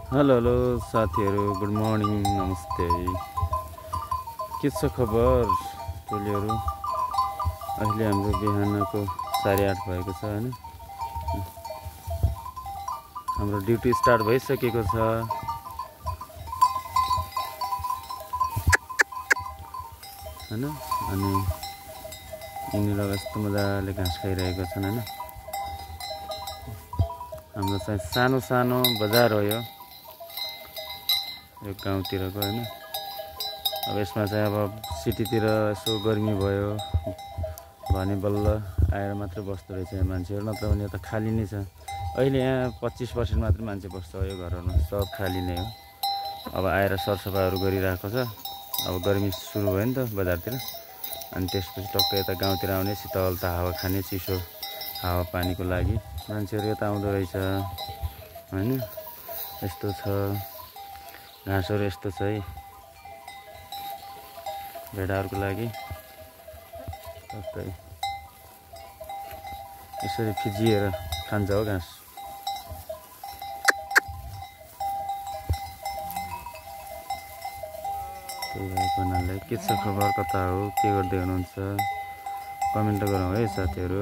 Hello hello साथीहरू, good morning, नमस्ते। के छ खबर टोलीहरू? अहिले हाम्रो बिहानको 8:30 भएको छ हैन। हाम्रो ड्युटी स्टार्ट भइसकेको छ हैन। अनि यिनीहरू यस्तो मजाले घाँस खाइरहेको छन् हैन। हाम्रो चाहिँ सानो सानो बजार हो यो गाउँतिरको हैन। अब यसमा चाहिँ अब सिटीतिर यसो गर्मी भयो भने बल्ल आएर मात्र बस्दो रहेछ यहाँ मान्छेहरू, नत्र भने त खाली नै छ। अहिले यहाँ 25% मात्र मान्छे बस्छ यो घरहरुमा, सब खाली नै हो। अब आएर सरसफाइहरू गरिरहेको छ। अब गर्मी सुरु भयो नि त बजारतिर, अनि त्यसपछि टक्क यता गाउँतिर आउने, शीतल हावा खाने, चिसो हावा पानीको लागि मान्छेहरू यता आउँदो रहेछ हैन। यस्तो छ, घाँसहरू यस्तो छ है भेडाहरूको लागि। टक्कै यसरी फिजिएर खान्छ हो घाँस। त्यही भएको हुनाले के छ खबर, कता हो, के गर्दै हुनुहुन्छ, कमेन्ट गरौँ है साथीहरू।